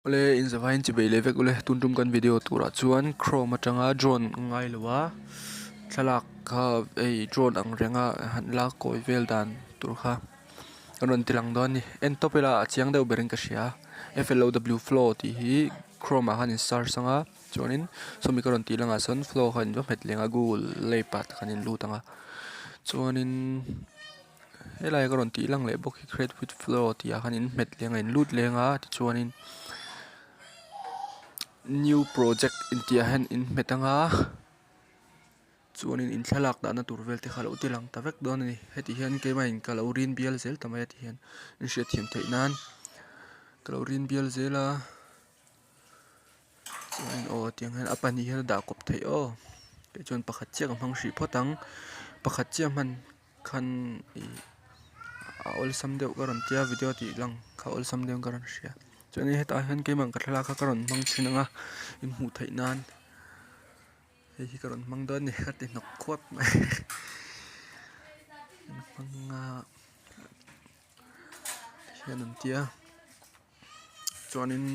Awle inzavain chi bei leh vek ule tun tum kan video turah chuan chrome atanga drone ngai lo a thlalak kha hei drone ang renga han lak kawi vel dan tur kha a rawn ti lang dawn a ni en tawp ila a chiang deuh berin ka hria F L O W flow tih hi chrome ah khan in search ang a chuanin sawmi ka rawn tih langah sawn flow kha in va hmet leng a google lab ah te khan in lut ang a chuanin. Helai ka rawn tih lang leh bawk hi create with flow tih ah khan in hmet leng a in lut leng a tichuanin new project intih ah hian in hmet ang a chuanin in thlalak dahna tur vel te kha alo ti lang ta vek dawn a ni heti hian keimah in ka lo rin bial zel ta mai a ti hian in hriatthiam theih nan ka lo rin bial zel a chuanin aw tiang hian a pahnih hian a dah kawp theih aw kei chuan pakhat chiah ka hmang hrih phawt ang pakhat chiah hman. Khan ih a awlsam deuh ka rawn tia video tih lang kha awlsam deuh ka rawn hria chuanin hetah hian keimah ka thlalak kha ka rawn hmang thin ang a in hmuh theih nan hei hi ka rawn hmang dawn a ni ka ti hnawk khuap mai hmang a hian an tia chuanin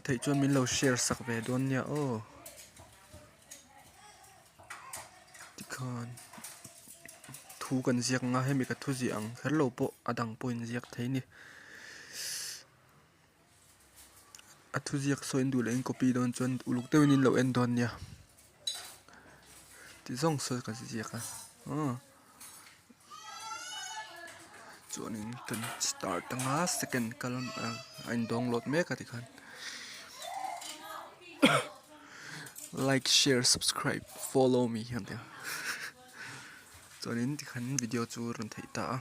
theih chuan min lo share sak ve dawn nia aw. Tikhan thu kan ziak ang a hemi ka thu ziah ang kher lo pawh a dang pawh in ziak thei a ni a thu ziak saw in duh leh in copy dawn chuan uluk deuhin in lo en dawn nia ti zawng sawi ka ziak a aw chuanin kan start anga second kal a in download mek a tikhan. Like share subscribe follow me hian tia chuanin tikhan video chu rawn theih ta a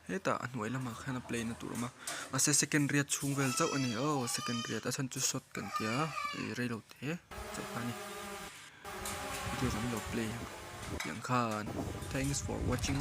hetah a hnuai lamah khan a play na tur a awm a mahse second riat chhung vel chauh a ni aw second riat a chhan chu short kan tia ih reilo te chauh kha a ni video kan lo play tiang khan thanks for watching.